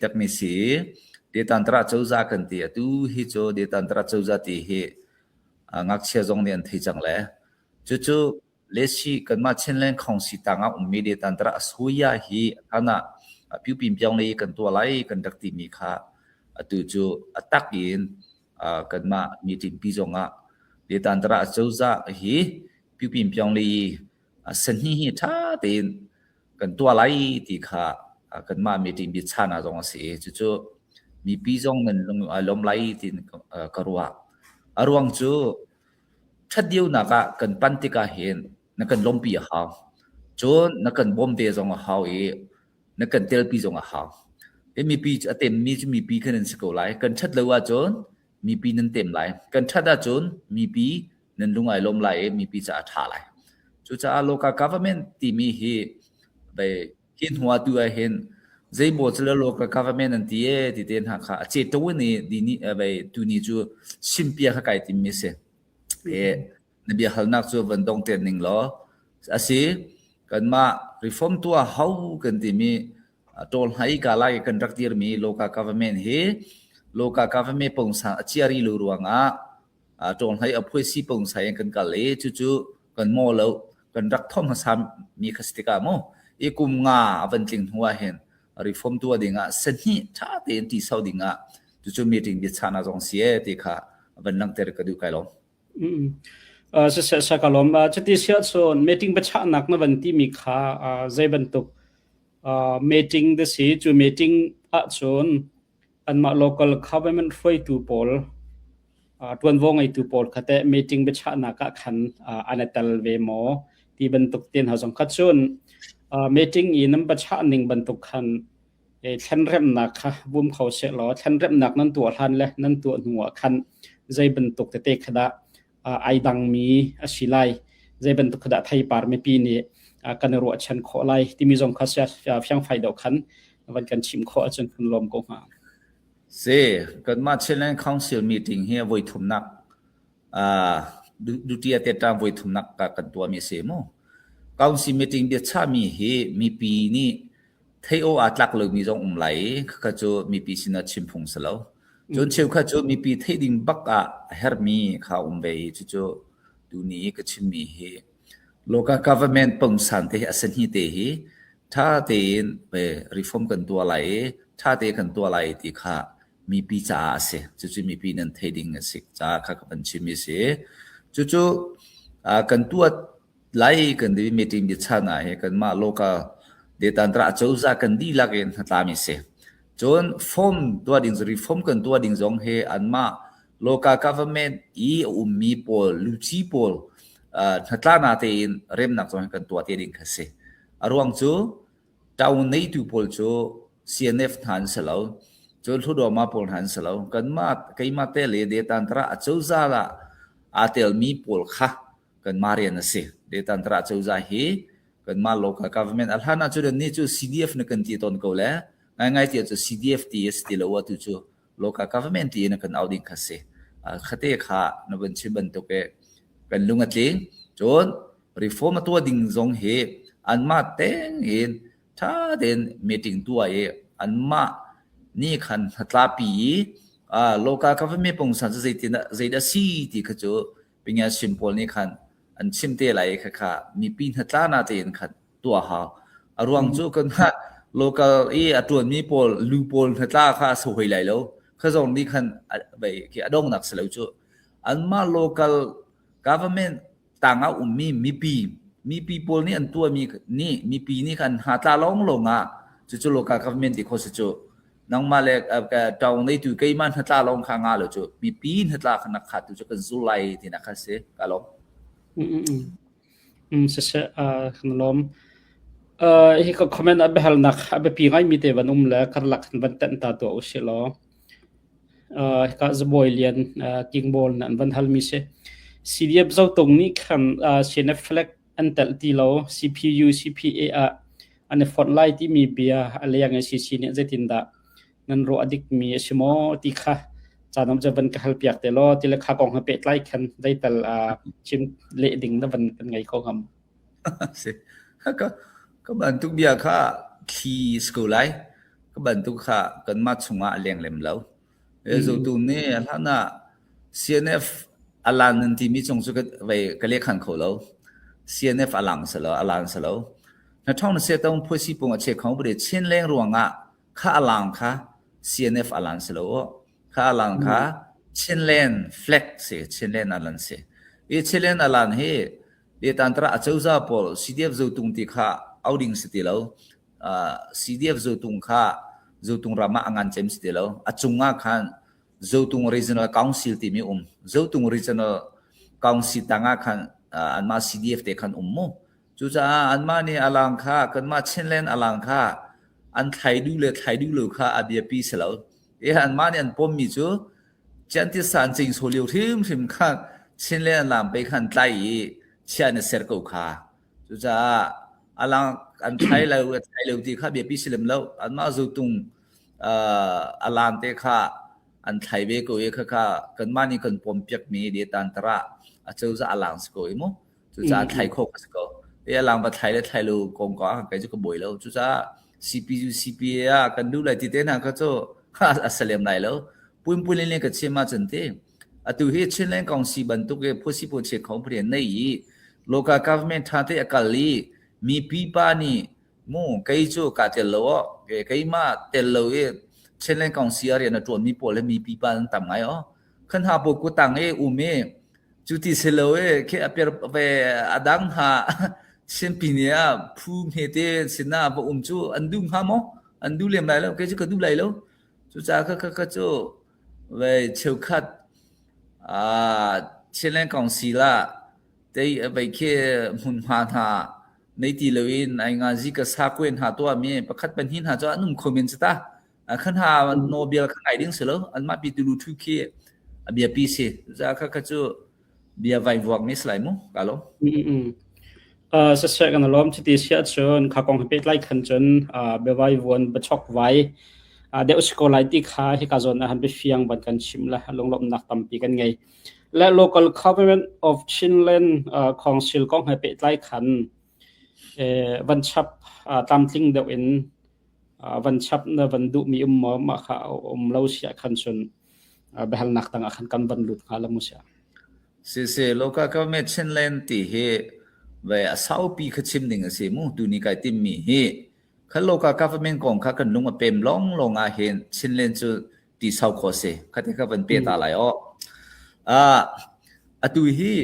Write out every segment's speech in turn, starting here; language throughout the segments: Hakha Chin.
takmi si. Detantra cozah kan ti. Atu hi cu Detantra cozah ti hi ngakchia zong nih an thei cang le. Cucu lesi kanmah Chinland Council tangah ummi Detantra asuya hi hlan ah pyupin piang lei kan tuah lai kan rak timi kha atu cu a tak in kanmah meeting pi zongah Detantra cozah hi pyupin piang lei sahni hi ṭha tein kan tuah lai ti kha kanmah meeting biachahnak zong a si i cucu mipi zong nan lung a lawm lai tiin ka ruah. A ruang cu ṭhat deuhnak ah kan pan tikah hin na kan lawmpi a hau. Cun na kan bawm ve zong a hau i na kan telpi zong a hau. Hi mipi a temmi cu mipi khan an si ko lai. Kan ṭhat lo ahcun mipi nan tem lai. Kan ṭhat ahcun mipi nan lung ai lawm lai i mipi caah a ṭha lai. Cucaah local government timi hi bei hi hnu ah tu ah hin zeimaw cu le local government an ti e ti te hna kha a ce to in i dini bei tuni cu simpia kha kai timmi si. E na bia halnak cu van dong te ning law asi kanmah reform tuah hau kan timi ṭawl hnai ka lai kan rak dirmi local government hi local government pongsa a chiari lo ruangah ṭawl hnai a phuaisi pongsa in kan kal i cucu kan maw lo kan rak thom hmasa mi kha si tikah mu i kum nga a van tling hnu ah hin reform tuah dingah sahnih ṭha tein ti sau dingah cucu meeting biachahnak zong si e ti kha van langhter ka duh kai lawm. Siseh sa ka lawm. Cuti si ahcun meeting biachahnak na van timi kha zei bantuk meeting da si? Cu meeting ahcun anmah local government hruaitu pawl ṭuanvo ngeitu pawl kha teh meeting biachahnak ah khan an i tel ve maw? Ti bantuk te hna zong kha cun meeting i nan biachah ning bantuk khan thlenremhnak kha bum kho sehlaw thlenremhnak nan tuah hlan le nan tuah hnu ah khan zei bantuk tete kha dah ai dangmi a si lai, zei bantuk kha dah theipar mipi nih kan i ruahchan khawh lai timi zong kha fiangfai deuh khan van kan chim khawh ahcun kan lawm ko hnga. Si, kanmah Chinland Council meeting hi voi thumnak duty a tetang voi thumnak kan tuahmi a si mu. Council meeting biachahmi hi mipi nih Theih awk aa tlak lomi zong um lai i khakha cu mipi sinah chim phung si lo. Cun cheukhat cu mipi theih ding bak ah a herhmi kha um ve i cucu tuni i ka chimmi hi local government pungsan te hi a sahni te hi ṭha tein reform kan tuah lai i ṭha tein kan tuah lai ti kha mipi caah a si. Cucu mipi nan theih ding a si caah kha ka van chimmi a si. Cucu kan tuah Lai kan ti meeting biachan ah hi kanmah local detantra acozah kan dihlak in hnatlami si. Cun form tuah ding reform kan tuah ding zong hi anmah local government i a ummi pawl luci pawl hnatlana tein remnak zong hi kan tuah te ding kha si. A ruang cu town neitu pawl cu CNF hna an si lo. Cun Hludawma pawl hna an si lo. Kanmah keimah te le detantra acozah ah aa telmi pawl kha kanmah rian a si. Detantra cozah hi kanmah local government a hlan ahcun nih cu CDF na kan ti tawn ko le ngaingai ti cu CDF ti a si ti lo atu cu local government ti in kan au ding kha si. Khate kha na van chim bantuk e kan lung a tling. Cun reform a tuah ding zong hi anmah teng in ṭha tein meeting tuah i anmah nih khan hnatlapi i local government pungsan cu zeitin zeidah si ti kha cu Pingasim pawl nih khan an chim te lai i khakha mipi hnatla tein khan tuah hau. A ruang cu kan local i a ṭuanmi pawl lu pawl hnatla kha a so hoi lai lo. Kha zong nih khan a dongnak si lo cu. Anmah local government tangah ummi mipi mipi pawl nih an tuahmi nih mipi nih khan hnatla lawnglawng ah cucu local government ti kho si cu. Nangmah le ṭawng neitu keimah hnatla lawng kha nga lo cu mipi hnatla kha na kha tu cu kan zul lai ti na kha si ka lawm. Siseh kan lawm. Hi ka comment a biahalnak a biapi ngaimi te van um le karlak kan van tenh ta tuah usih law. Hika Zabawi Lian King Ball na an van halmi si. CDF Zotung nih khan CNF flag an telh ti lo CPU CPA ah an i fonh lai timi bia a leng i CC nih zeitindah nan ruah a dikmi a si maw ti kha caan um cu van ka hal piak te law ti le kha kong he pehtlai khan zeital chim leh ding na van kan ngei ko ngam. Si. Ka ka bantuk bia kha thli si ko lai. Ka bantuk kha kanmah chungah a leng lem lo. Zotu nih hlan ah CNF alan nan timi cung cu vei ka lehkhan kho lo. CNF alang si lo, alan si lo. Na thong na se tong phuasi pung a che kho bu Chin leng ruangah kha alang kha CNF alan si lo. Kha alang kha Chinland flag si, Chinland alan si. I Chinland alan hi Tantra acozah pawl CDF zotung ti kha au ding si ti lo. CDF Zotung kha Zotung ram ah a ngan cem si ti lo. A cung ah khan Zotung Regional Council timi um. Zotung Regional Council tang ah khan anmah CDF te khan um mu. Cucaah anmah nih alang kha kanmah Chinland alang kha an thlai duh le thlai duh lo kha a biapi si lo. E anmah nih an pommi cu Ciantisa an cing so lio hrimhrim khan Chinland an lam pe khan tlai i chia an i ser ko kha. Cucaah alang an thlai lo a thlai lo ti kha biapi si lem lo. Anmah zotung alan te kha an thlai ve ko i khakha kanmah nih kan pawmpiakmi detantara a cozah alang si ko i mu. Cucaah thlai khawh ka si ko. I alang va thlai le thlai lo kong ko ah kei cu ka buai lo. Cucaah CPU CPA ah kan duh lai ti te hna kha cu a si lem lai lo. Puinpulin le ka chim ahcun ti Atu hi Chinland Council bantuk i phuasipu chiat kho nei i local government ṭha te a kal i mipi pa nih mu kei cu kaa tel lo aw keimah tel lo i Chinland Council ah rian a ṭuanmi pawl hi mipi pa an tam ngai aw. Khan ha pawl kutang i um i cu ti si lo i khi a per ve a dang hna Chinpi ni ah phu hmete sinah va um cu an duh hnga maw? An duh lem lai lo. Kei cu ka duh lai lo. Cucaah kha kha cu Vei cheukhat Chinland Council ah tei vei khi hmunhma hna nei ti loin ai ngazi ka sakwe hna tuahmi pakhat pahnih hna cu an um kho men si ta. Khan ha nawlbia kha ngai ding si lo. Anmah pi tulu thu khi a biapi si. Cucaah kha kha cu bia vaivuak mi si lai mu ka lo. Siseh kan lawm cuti si ahcun kha kong he pehtlai khan cun biavaivuan biachok vai deuh si ko lai ti kha hika zawn ah han biafiang van kan chim le lunglawmhnak tampi kan ngei. Le local government of Chinland Council kong he pehtlai khan van chap tlamtling deuh in van chap na van duhmi um maw mah kha um lo si ah khan cun biahalnak tang ah khan kan van lut hnga lo mu sia. Siseh local government Chinland ti hi ve a saupi kha chim ding a si mu tuni kai timmi hi kha local government kong kha kan lung a pem long long ah hin Chinland cu ti sau kho si khate kha van pe ta lai o ah atu hi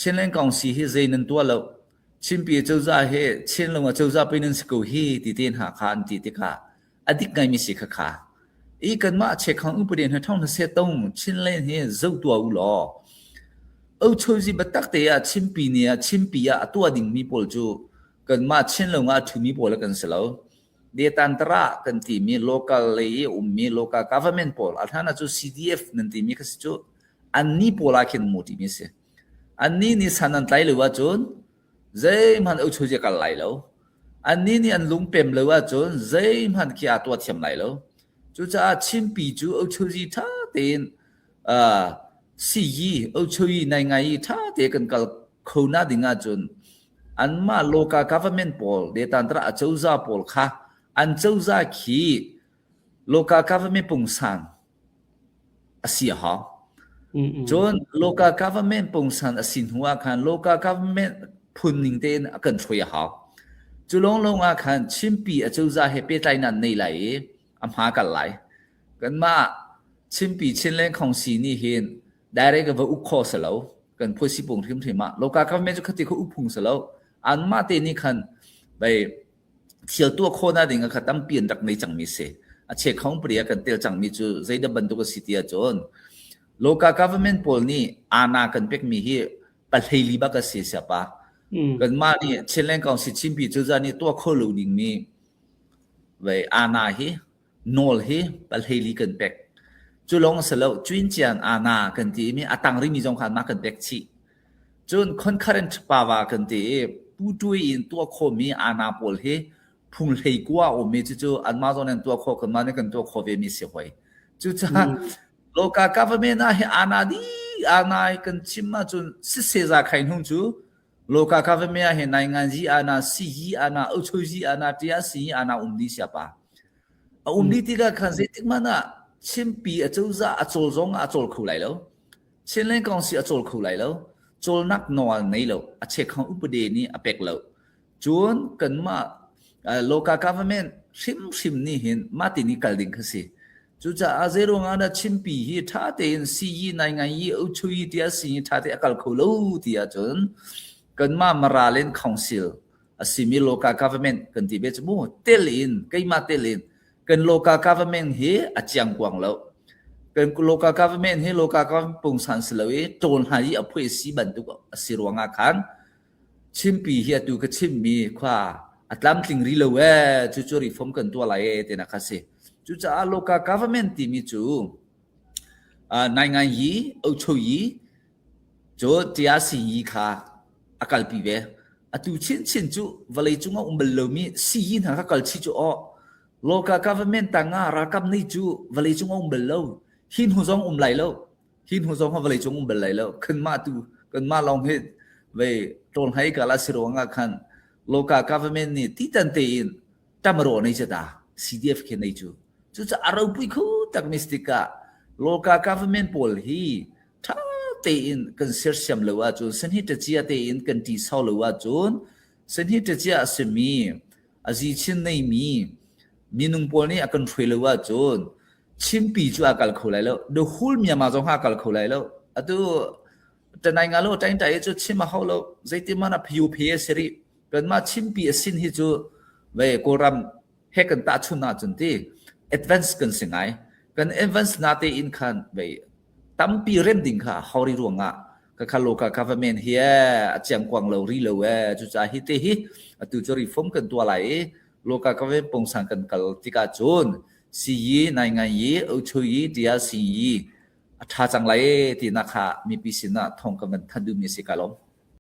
Chinland Council hi zei nan tua lo Chinpi cozah hi Chinlung a cozah pe nan si ko hi ti te hna kha an ti tikah a dik ngaimi si kha kha. I kanmah chekhang upade hna thong hna se tong Chinland hi zo tua u law. Ochozi batak te ah Chinpi ni ah Chinpi ah a tua ding mi pawl cu kanmah Chinlung ah thumi pawl kan si lo. Detantara kan timi local lei i ummi local government pawl a hlan ah cu CDF nan timi kha si cu anni pawl ah khin mu timi si. Anni nih san an tlai lo ahcun zeihmanh ochozi a kal lai lo. Annih nih an lungpem lo ahcun zeihmanh khi aa tuah thiam lai lo. Cucaah Chinpi cu ochozi ṭha tein uh, siyi ochoyi nai ngai i ṭha te kan kal kho na ding ahcun anmah local government pawl detantra acozah pawl kha an cozah khi local government pungsan a si a hau. Cun local government pungsan a si hnu ah khan local government phun ning tein a kan hruai a hau. Cu lawnglawng ah khan Chinpi acozah he pehtlainak nei lai i a hma kal lai. Kanmah Chinpi Chinland Council nih hin direct va uk kho si lo. Kan phuasi pung hrimhrim ah local government cu khati kha uk phung si lo. Anmah te nih khan bei thil tuah khawhnak ding ah kha tampi an rak nei cangmi si. A chekhong pari ah kan tel cangmi cu zeidah bantuk a si ti ahcun local government pawl nih ana kan pekmi hi pahleili bak a si siapa. Kanmah nih Chinland Council Chinpi cozah nih tuah kho lo dingmi vei ana hi nawl hi pahleili kan pek. Cu lawng a si lo, cuincian ana kan ti mi a tang rimi zong kha anmah kan pek chih. Cun concurrent power kan ti i puṭui in tuah khawhmi ana pawl hi phung hlei kua a ummi cucu anmah zawn in tuah khawh kanmah nih kan tuah khawh vemi si hoi. Cucaah local government ah hi ana dih ana i kan chim ahcun siseza khai hnung cu local government ah hin nainganzi ana siyi ana ochozi ana tia siyi ana um dih siapa. A um dih tikah khan zeitik hmanh ah Chinpi a cozah a cawl zong ah a cawl kho lai lo. Chinland Council a cawl kho lai lo. Cawlnak nawl nei lo. A chekhang upade nih a pek lo. Cun kanmah local government hrimhrim nih hin mah ti nih kal ding kha si. Cucaah zeiruang ah dah Chinpi hi ṭha tein siyi naingai ochui tiah si hi ṭha tein a kal kho lo ti ahcun kanmah Mara Land Council a simi local government kan ti ve cu mu tel in keimah tel in kan local government hi a chiangkuang lo. Kan local government hi local government pungsan si lo i ṭawl hna i a phui si bantuk a si ruangah khan Chimpi hi atu ka chimmi khua a tlamtling rih lo ee, cucu reform kan tuah lai ee tinak kha si. Cucaah local government timi cu uh, naingan yi, ocho yi, cu TRC yi kha a kalpi ve. Atu chinchin cu vawlei cung ah um bal lomi siyi hna kha kal chih cu aw local government tangah ralkap nei cu vawlei cung ah um bal lo. Hi hnu zong um lai lo. Hi hnu zong vawlei cung um bal lai lo. Kanmah tu kanmah lawng hi vei ṭawl hai ka la si ruangah khan local government nih titan tein tamro nei cha ta CDF khi nei cu. Cucaah a ropui khu tak mistik ah local government pawl hi ṭha tein kan sersiam lo ahcun sanhi ṭacia tein kan ṭi sau lo ahcun sanhi ṭacia a simi a zi chin neimi minung pawl nih a kan hruai lo ahcun Chinpi cu a kal kho lai lo. The whole Myanmar zong a kal kho lai lo. Atu tanai nga lo tain tai cu chim a hau lo. Zeitin man a phiu phe a si rih. Kanmah Chinpi a sin hi cu ve Kawlram he kan tahchun ahcun ti advance kan si ngai. Kan advance na te in khan ve tampi rem ding kha hauri ruangah ka kha local government hi a chiangkuang lo ri lo e cucaah hi te hi atu cu reform kan tuah lai i local government pungsan kan kal tikah cun siyi naingai yi ochoyi tiah siyi a ṭha cang lai e tinak kha mipi sinah thawng kan van thanh duhmi a si ka lawm.